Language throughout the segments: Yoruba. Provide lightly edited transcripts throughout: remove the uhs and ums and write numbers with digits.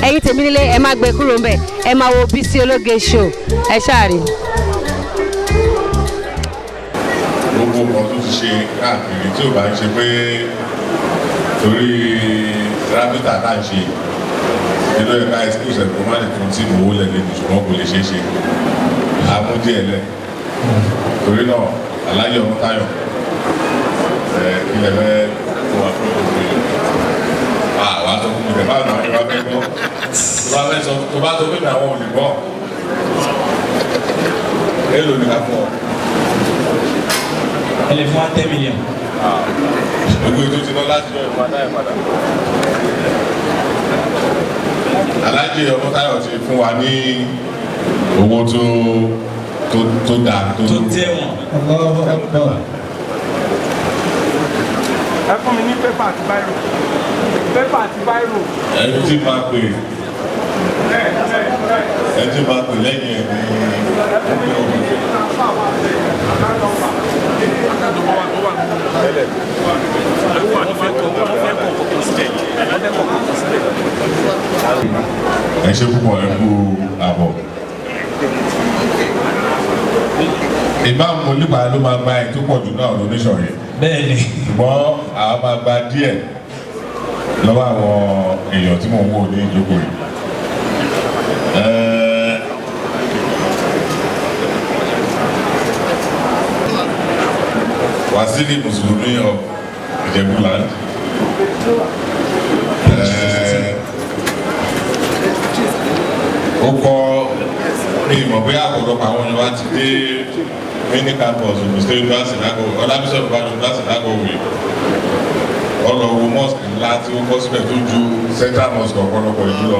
Ẹ̀yin tèmi nílé, ẹ má gbé kúrò ńbẹ̀, ẹ máa wo Bísí Ológe Show, ẹ ṣáà rí. Gbogbo nǹkan tó ti ṣe káàkiri, tí ò bá ń ṣe pé torí rábìtà tá à ń ṣe nínú ẹ̀ka excuse ẹ̀, kó má lè fún tíìmù owó lẹ́lẹ́ ní, ṣùgbọ́n kò lè ṣeé ṣe àmú díẹ̀ lẹ̀. Torí náà, Aláyọ̀ Ọmọtáyọ̀, ẹ̀ kí lẹ fẹ́ fún wa fún òkú yìí? Àwa sọ fún mi bẹ́ẹ̀, báwo ni àwọn ìwà fẹ́ gbọ́? Tó bá fẹ́ sọ, tó bá sọ pé mi àwọn ò lè gbọ́, èèlò ni ká fún ọ? Ẹ lè fún wa 10 million. Gbogbo ètò ti lọ láti yọ ìfún adáyẹ padà. Alájẹ Ọmọtáyọ̀ ti fún wa ní owó tó dáa tó tó tẹ̀wọ̀n. Allahu Akbar. Ẹ fún mi ní pépà àti báírò, pépà àti báírò. Ẹni tí máa pè Ẹ ẹ ẹ. Ẹni tí máa pè lẹ́yìn ẹ̀ ní Ẹ fún mi ní transfer wà bẹ́ẹ̀, account number. Account number wà, tó wà nínú. Wọ́n fẹ́ kọ, wọ́n fẹ́ kọ kọ̀ọ̀kan sílẹ̀, wọ́n fẹ́ kọ kọ̀ọ̀kan sílẹ̀. Ẹ ṣe púpọ̀, ẹ kú àbọ̀. Imam Olúpa ló máa gba ẹ̀ tó pọ̀ jù náà donation yẹn. Bẹ́ẹ̀ni. Ṣùgbọ́n àwọn máa gba díẹ̀ lọ́wọ́ àwọn èèyàn tí mò ń wò ní ìjókòó yìí. Waziri Mùsùlùmí of Ìjẹ̀bú-Land. Ó kọ́ ní ìmọ̀ bóyá ọ̀pọ̀lọpọ̀ àwọn èèyàn wa ti dé mini campus Ogun State University lágbo, Ọlábísí Ọ̀nàbàjọ University lágbo-Òwe. Ọlọ́wọ́ mosque ńlá tí ó kọ́ síbẹ̀ tó ju Central Mosque ọ̀pọ̀lọpọ̀ ìlú lọ.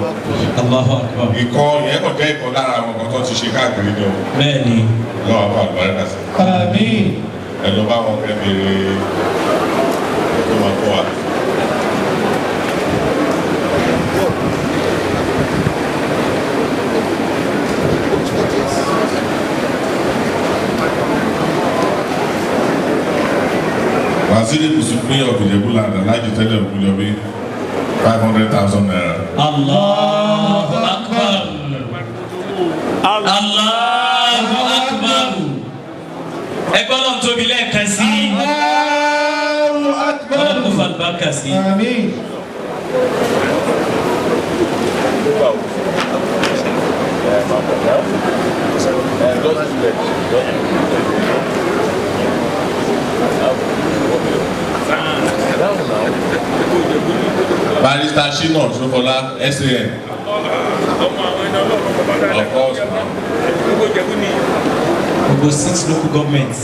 Allahu Akbar. Ìkọ́ yẹn kàn jẹ́ ìkan lára àwọn nǹkan tó ti ṣe káàkiri ní o. Bẹ́ẹ̀ni. Lọ́wọ́ àwọn àlùbáríkà sí. Àmín. Ẹ lọ bá wọn kẹ́ béèrè tó máa kọ́ wa. Waziri Mùsùlùmí of Ìjẹ̀bú-Land, Alhaji Tẹ́lẹ̀ Ògúnjọbí, ₦500,000. Allahu Akbar. Allahu Akbar. Ẹgbọ́n náà tóbi lẹ́ẹ̀kan sí i. Allahu Akbar. Ọlọ́run kò fa àlùbáríkà sí i. Àmín. Barrister Shina Sofola, SAN. Ọmọ àwọn ẹni ọlọ́run ọmọ bàbá Of course. Gbogbo Ìjẹ̀bú ni. Gbogbo six local governments.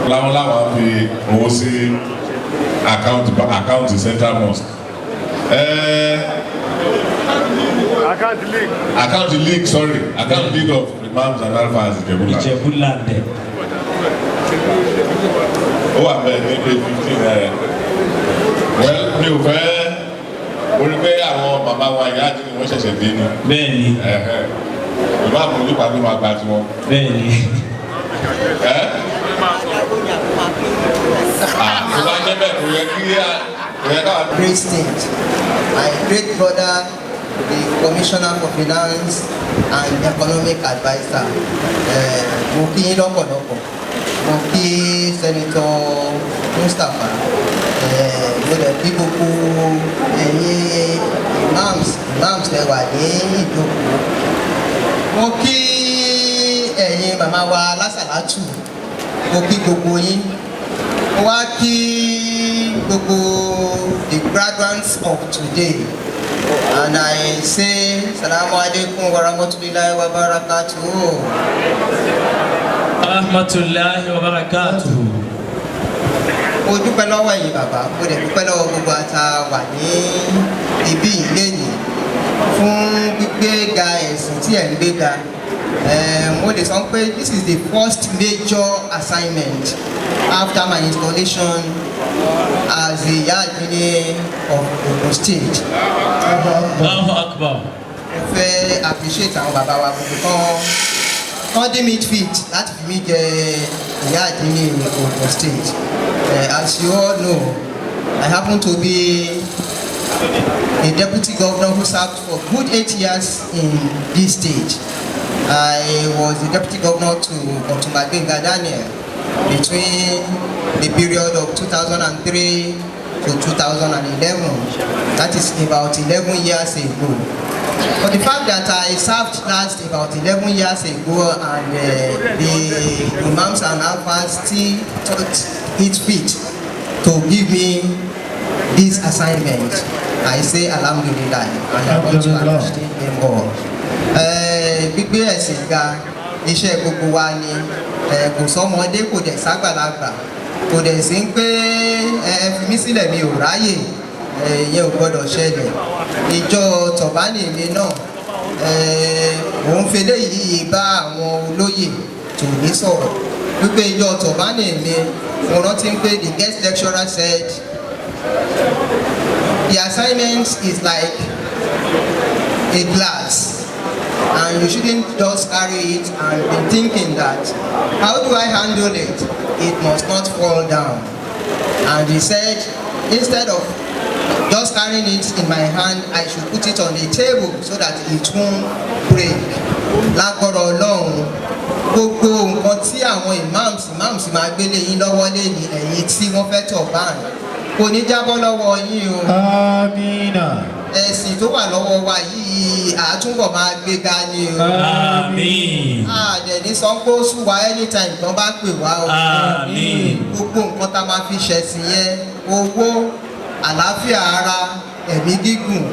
Láwọn fi owó sí àkáǹtì Central Mosque. Account league. Account league, sorry, account League of Imams and Alfas Ìjẹ̀bú-Land. Ìjẹ̀bú Land. Ó wà bẹ́ẹ̀ ní page 15 ẹ̀. Well, mi ò fẹ́ mo rí pé àwọn màmá wa ìyá àti wọ́n ṣẹ̀ṣẹ̀ dé ni. Bẹ́ẹ̀ni. Ìmáàmù Olúpa ló máa gba tiwọn. Bẹ́ẹ̀ni. Ẹ́ tó bá jẹ́ bẹ́ẹ̀, kò yẹ kí kò yẹ káwa. Great state. My great brother, the Commissioner for Finance and Economic Adviser. Mo kí yín lọ́pọ̀lọpọ̀. Mo kí Senator Mustapha. Mo dẹ̀ kí gbogbo ẹ̀yin imams ẹ wà ní ìjókòó. Mo kí ẹ̀yin màmá wa lásàlátù. Mo kí gbogbo yín. Mo wá kí gbogbo the graduates of today and I say salamu alaikum wa rahmatulahi wa barakatuhu. Rahmatulahi wa barakatuhu. Mo dúpẹ́ lọ́wọ́ ẹ̀yin bàbá, mo dẹ̀ dúpẹ́ lọ́wọ́ gbogbo ata wà ní ibí yìí lẹ́yìn fún gbígbéga ẹ̀sìn tí ẹ̀ ń gbéga. Mo lè sọ pé this is the first major assignment after my installation as the Ìyá Àdínní of Ogun State. Allahu Akbar. Mo fẹ́ appreciate àwọn bàbá wa gbogbo kan deem it fit láti fi mí jẹ ìyá àdínní Ogun State. As you all know, I happen to be a deputy governor who served for good 8 years in this state. I was the deputy governor to Otunba Gbenga Daniel between the period of 2003 to 2011. That is about 11 years ago. But the fact that I served last about 11 years ago and the imams and alfas still thought it fit to give me this assignment, I say Alhamdulillah, and I want to appreciate them all. Gbígbé ẹ̀sìn ga, iṣẹ́ gbogbo wa ni. Kò sọ́mọdé, kò dẹ̀ ságbàlagbà, kò dẹ̀ sí pé ẹ fi mí sílẹ̀, mi ò ráyè. Ìyẹn ò gbọ́dọ̀ ṣẹlẹ̀. Ìjọ tọ̀bánì mi náà, òun fi eléyìí bá àwọn olóyè tòní sọ̀rọ̀ wípé ìjọ tọ̀bánì mi, mo rántí pé the guest lecturer said the assignment is like a glass and you shouldn't just carry it and be thinking that, "How do I handle it?" It must not fall down. And he said instead of just carrying it in my hand, I should put it on the table so that it won't break. Lágbọ́rọ̀ Ọlọ́run, gbogbo nǹkan tí àwọn imams máa gbélé yín lọ́wọ́ lẹ́yìn ẹ̀yìn tí wọ́n fẹ́ tọ̀ báyìí kò ní jábọ́ lọ́wọ́ yín o. Amina. Ẹ̀sìn tó wà lọ́wọ́ wa yìí, àtúbọ̀ máa gbéga ni o. Àmín. Àdẹ̀ ní sọ pé ó sùn wá anytime tán bá pè wá o. Àmín. Gbogbo nǹkan tá a máa fi ṣẹ̀sìn yẹn, owó, àlàáfíà ara, ẹ̀mí gígùn,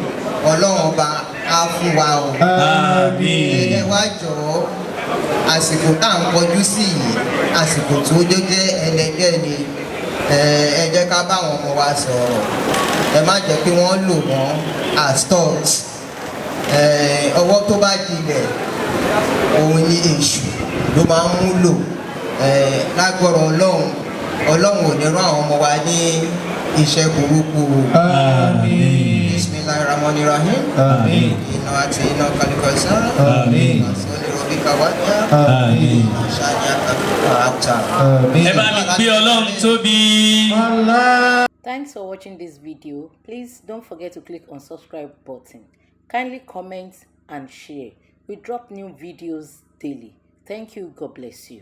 Ọlọ́run Ọba á fún wa o. Àmín. Ẹ wá jọ̀ọ́, àsìkò tá à ń kọjú sí yìí, àsìkò tó jẹ́ ẹlẹgẹ́ ni. Ẹ jẹ́ ká bá àwọn ọmọ wa sọ̀rọ̀. Ẹ má jẹ́ kí wọ́n lò wọ́n as thugs. Ọwọ́ tó bá dilẹ̀, òun ni èṣù ló máa ń mú lò. Lágbọ́rọ̀ Ọlọ́run, Ọlọ́run ò ní rán àwọn ọmọ wa ní iṣẹ́ burúkú o. Àmín. Bismillahir Rahmanir Rahim. Àmín. Inna a'tainaka al-kawthar. Àmín. Fasalli rabbika wanhar. Àmín. Shani'aka huwal abtar. Àmín. Ẹ bá mi gbé Ọlọ́run tóbi. Allah. Thanks for watching this video. Please don't forget to click on subscribe button. Kindly comment and share. We drop new videos daily. Thank you. God bless you.